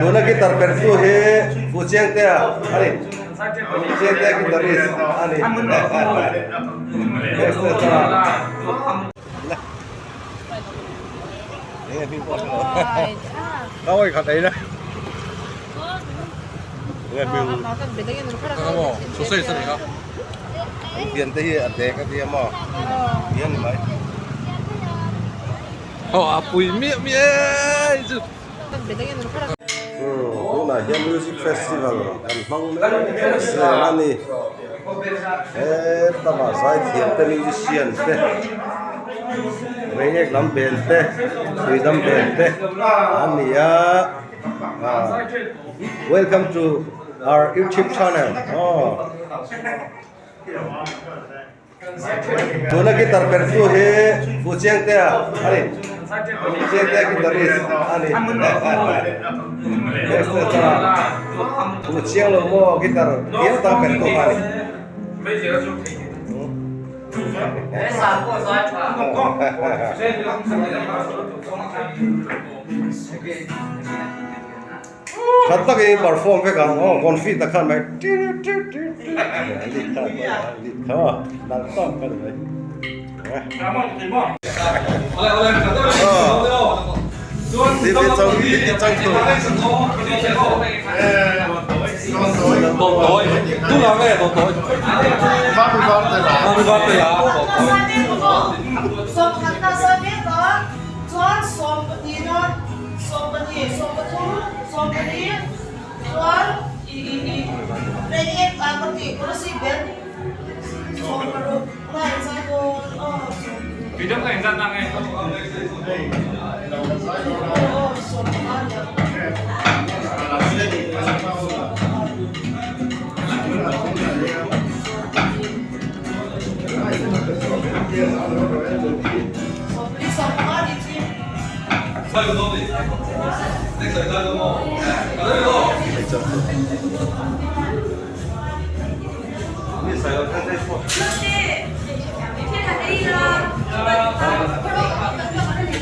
Tuna guitar pertu hi Fuchiangtea a ni. Fuchiangtea guitarist a ni. Pian te hi a dek a tia maw? Pian ni mai. Aw a pui miah miah e chu. Tunah hian music festival kan hmang mek zel a ni. Hetama zaithiam te musician te Reiek lam band te Tuidam band te an ni a welcome to our youtube channel aw. Tuna guitar pertu hi Fuchiangtea a ni. Fuchiangtea guitarist a ni. Fuchiang lo maw guitar thiam tak pertu kha a ni. Tha takin perform vek ang aw confi tak khan mai lit kha lit kha nalh tak kha ni mai.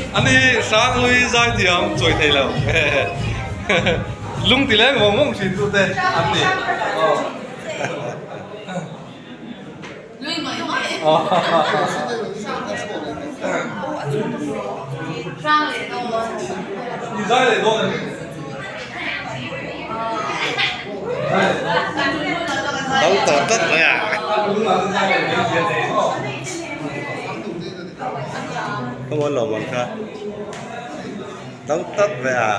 Ani Hranghlui zaithiam chawi thei lo lung ti leng vawng vawng thin tu te an ni. Dang tawh tlat mai a. Ka lo mang kha. Dang tlat mai a.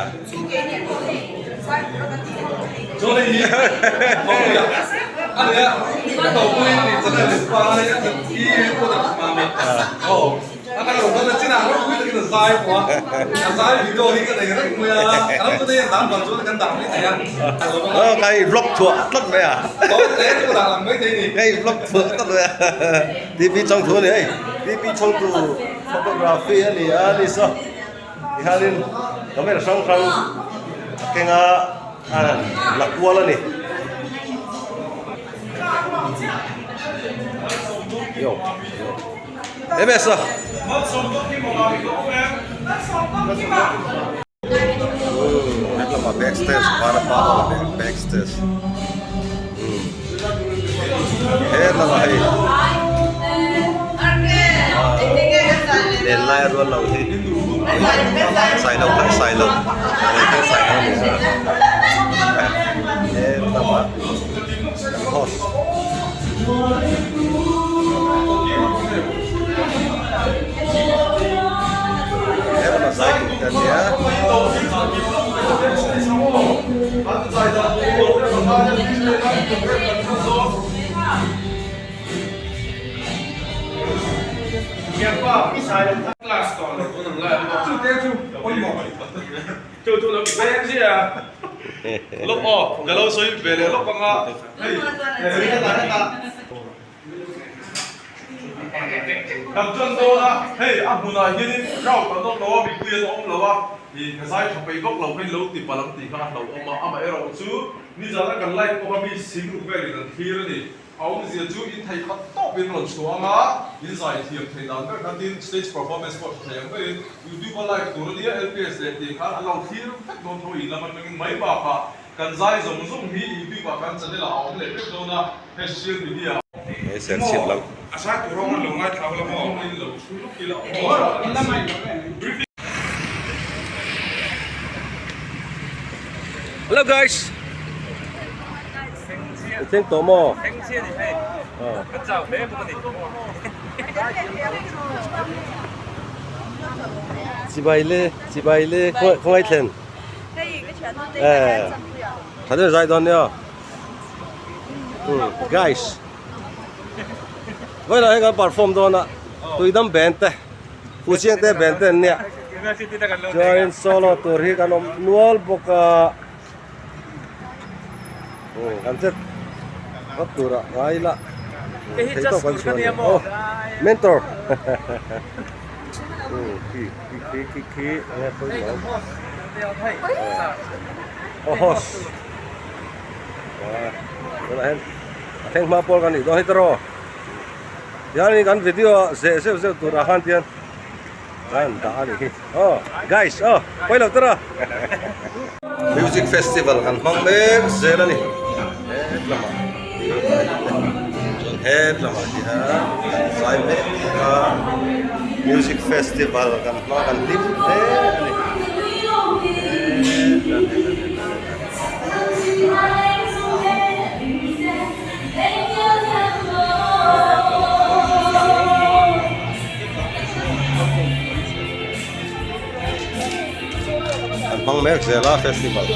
Aw ka i vlog thuah tlat mai a ka i vlog thuah tlat mai a tv chawngthu a ni hei tv chawngtu photography a ni a ni saw tihianin camera hrang hrang a keng a a han la kual a ni. Ms a. Hetlama back stage varapa back stage hetlama hei len lai rual lo hi sailo kha sailo sailo sailo a ni a hetlama host. Hetlama zai tur te a nia. Kan tan dawn a, hei a hmunah hianin crowd an awm lo a, mipui an awm lo a, ih ka zai tha peih vak lo kha in lo ti palh ang tih kha a hlauhawm a, amaherawhchu nizana kan live pawh kha mi sing ruk velin an thlir a ni. A awmzia chu in thei khat tawp in rawn chhuah ang a, in zai thiam thei dan ber kha tin stage performance pawh tha thei ang berin YouTube a live tur a nia LPS leh tih khan an lo thlir vek dawn tho in lam atangin mai bakah kan zai zawng zawng hi YouTube ah kan channel ah a awm leh vek dawn a, hei social media ah. Hei serchhip lam. A sai tur rawng an lo ngaithla ula maw? In lo thu lawk ila aw. Hello guys. I thleng tawh maw? Thleng chiah ni hei. Kan chau hle bawk a ni. Chibai le, chibai le, khawngaih thlen. Hei ka thian te ka hian champui ah. Tha deuh zai dawn nia. Guys. Vawilah hei kan perform dawn a, tuidam band te. Fuhchiang te ben te an nia. Chuanin solo tur hi kan awm nual bawk a. Kan chet vak turah ngai ila thei tawk kan chhuah a ni. Aw mentor khi khi khi khi khi enge pawimawh aw host tunah hian a thleng hma pawl kan nih dawn hi tawh. Tihianin kan video ah zeh zeuh zeuh turah khan tihian kan dah a nih hi aw guys aw pawi lo tawrh a music festival kan hmang mek zel a ni het lamah chuan het lamah hian zai mek bawk a music festival kan hmang kan hlim hle a ni. An hmang mek zel a festival.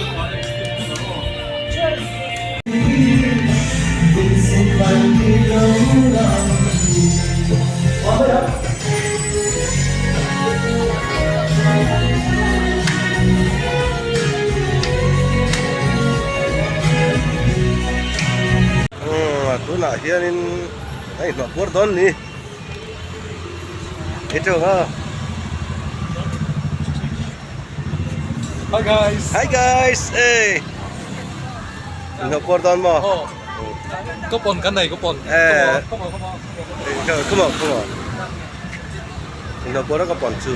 Tunah hianin a inhnawh puar dawn ni he teuh ha Hi guys Hi guys ey inhnawh puar dawn maw Ka pawn kan nei ka pawn eh come on come on come on come on inhnawh puar a ka pawn chu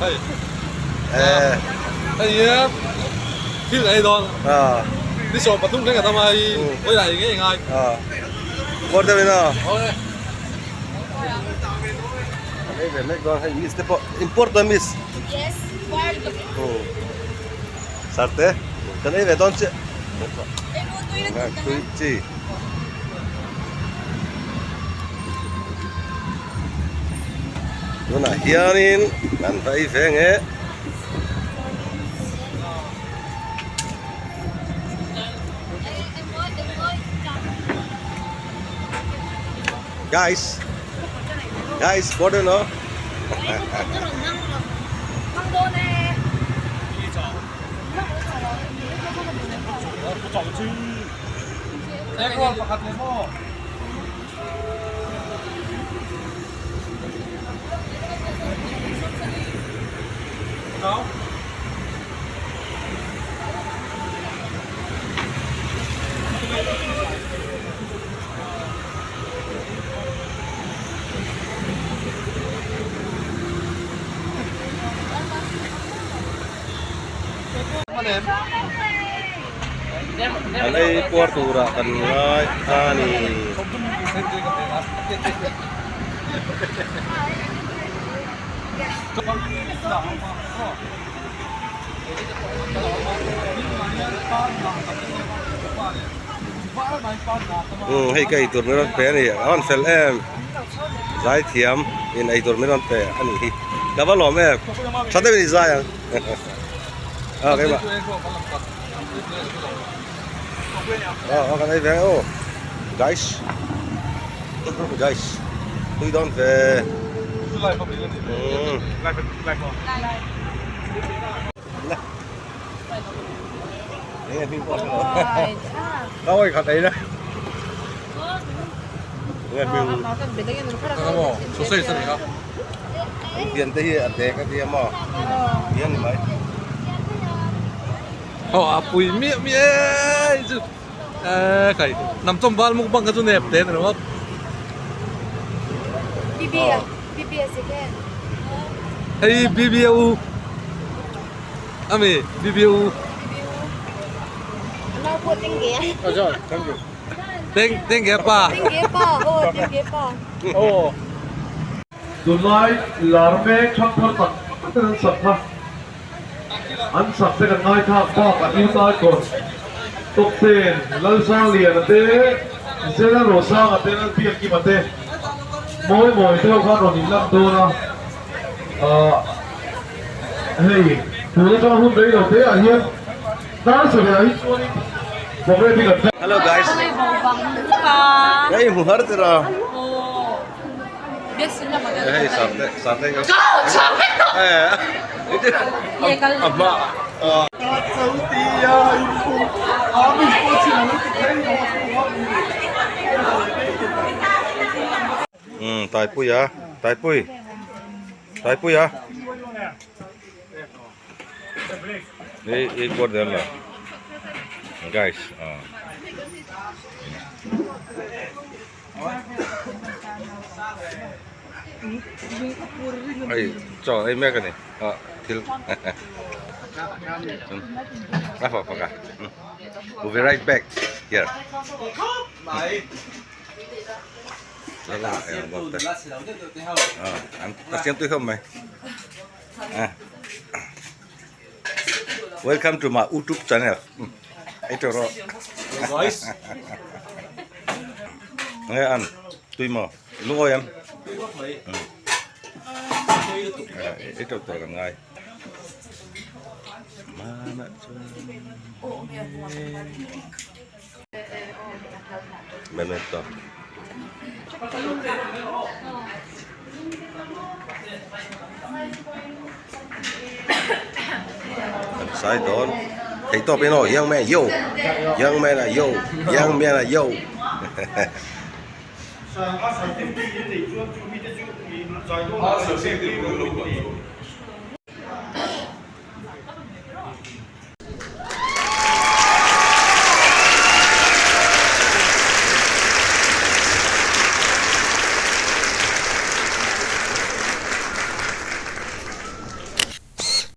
hei eh hei hi thil ei dawn ni 13 thleng a tam a hei hawi lah ei ngei ngai puar deuh in a ei ve mek dawn hei miss te pawh import dawn miss yes puar sarte kan ei ve dawn chiah tui chi. Tunah hianin kan va ei ve nge. Guys, guys, border no. An ei puar turah kan ngai a ni. Umm hei ka eitur min rawn pe a ni a rawn fel em zaithiam in eitur min rawn pe a nih hi ka va lawm em tha deuhin i zai ang. A keimah a kan ei ve aw guys guys tui dawn ve ka oi khat ei na nge hming sausage ani kha An pian te hi a dek a tia maw hian ni mai. Aw a pui miah miah e chu Eh kai nam chawm val mukbang kha chu nep te ni ringawt. BB a BB a second. Hei BB a u ami BB a u. Anau pawh tengge a. Teng tengge pa. Tengge pa aw tengge pa. Aw. Tunlai lar mek thangthar tak tak ten an sak kha an sak te kan ngaithak bakah New Taikon Top Ten Lalsangliana te Zela Rosanga te Lalbiakkima te mawi mawi te ho khan rawn inlan dawn a ahh hei tun atanga hun rei lo te ah hian dar sarih ah hi chuanin programme hi kan Hello guys. Hei hmu har tira. Hei sarte sarte ka. Amma. Um taipui a taipui taipui a ei ei kuar der la guys ah. Hei chaw ei mek a ni ah thil a fak fak a we'll be right back here a siam tui khawp mai welcome to my youtube channel ei tawh rawh nge an tui maw lungawi em ei tawh tawh kan ngai mana chuan memento Kan sai dawn thei tawp in aw young man yo young man ah yo young man ah yo